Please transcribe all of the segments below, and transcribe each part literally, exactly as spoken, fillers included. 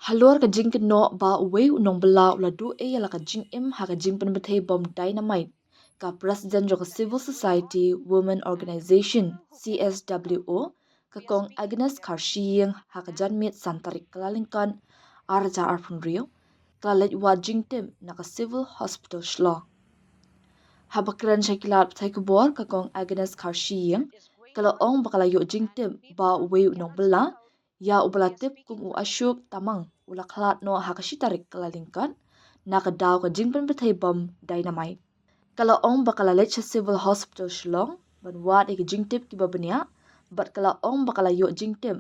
Halor ka jingkynnoh ba uwei u nongbylla u la duh ïa la ka jingim ha ka jingpynbthei bom dynamite, ka President jong ka Civil Society Women Organization, C S W O, ka Kong Agnes Kharshiing, ha ka janmiet san tarik Kyllalyngkot ar hajar arphew hynriew, ka la leit wad jingtip na ka Civil Hospital Shillong. Haba kren sha ki lad pathai khubor, ka Kong Agnes Kharshiing ka la ong ba ka la ïoh jingtip ba uwei u nongbylla ïa uba la tip kum u Ashok Tamang u la khlad noh ha ka shi tarik Kyllalyngkot na ka daw ka jingpynbthei bom dynamite. Ka la ong ba ka la leit sha Civil Hospital Shillong ban wad ïa ki jingtip kiba bniah, bad ka la ong ba ka la ïoh jingtip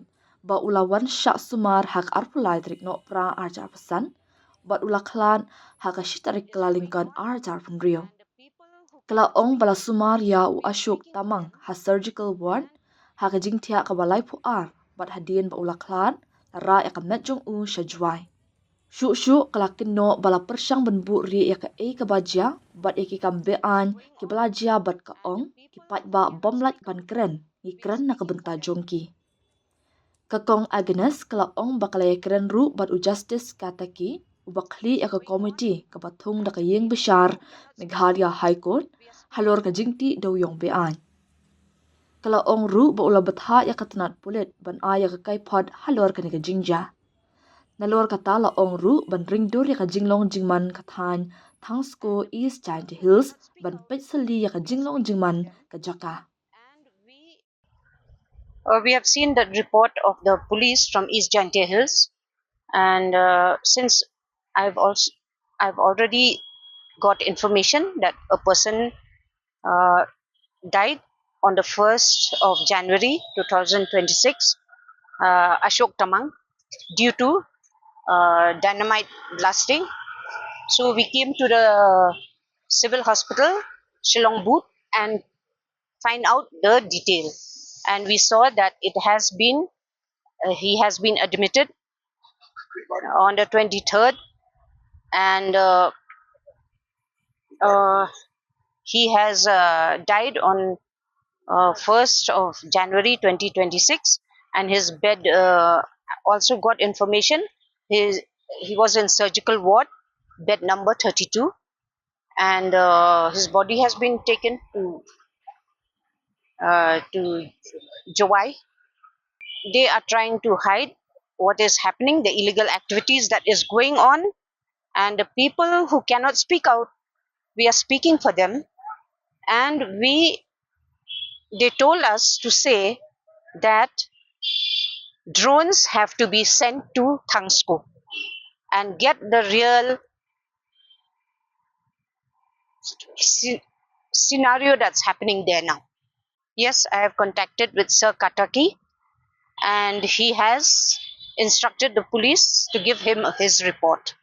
ba u la wan shah sumar ha ka arphew lai tarik Nohprah ar hajar arphew san, bad u la khlad ha ka shi tarik Kyllalyngkot ar hajar arphew hynriew. Ka la ong ba la sumar ïa u Ashok Tamang ha surgical ward ha ka jingthiah kaba laiphew ar, bad hadien ba u la khlad, la rah ïa ka met jong u sha Jowai. Shuh shuh ka la kynnoh ba la pyrshang ban buhrieh ïa kaei kaba jia bad ïa ki kam be-aiñ kiba la jia, bad ka ong, ki paidbah bym lah ban kren, ngi kren na ka bynta jong ki. Ka Kong Agnes ka la ong ba ka la ïakren ruh bad u Justice Kataki, uba khlieh ïa ka komiti kaba thung da ka ïing bishar Meghalaya High Court halor ka jingtih da u ïong be-aiñ. Ka la ong ruh ba u la bthah ïa ka tnat pulit ban ai ïa ka kaiphod halor kane ka jingjia. Nalor kata la ong ruh ban ring dur ïa ka jinglong jingman ka thaiñ Thangsko, East Jaintia Hills, ban peit sylli ïa ka jinglong jingman ka jaka. Uh, we have seen the report of the police from East Jaintia Hills, and uh, since I've also I've already got information that a person uh, died on the first of January two thousand twenty-six, uh, Ashok Tamang, due to uh, dynamite blasting. So we came to the civil hospital, Shillong Booth, and find out the detail. And we saw that it has been, uh, he has been admitted on the twenty-third, and uh, uh, he has uh, died on uh, first of January twenty twenty-six, and his bed uh, also got information. He, he was in surgical ward, bed number thirty-two, and uh, his body has been taken to uh, to Jowai. They are trying to hide what is happening, the illegal activities that is going on, and the people who cannot speak out, we are speaking for them, and we they told us to say that drones have to be sent to Thangsko and get the real sce- scenario that's happening there now. Yes, I have contacted with Sir Kataki, and he has instructed the police to give him his report.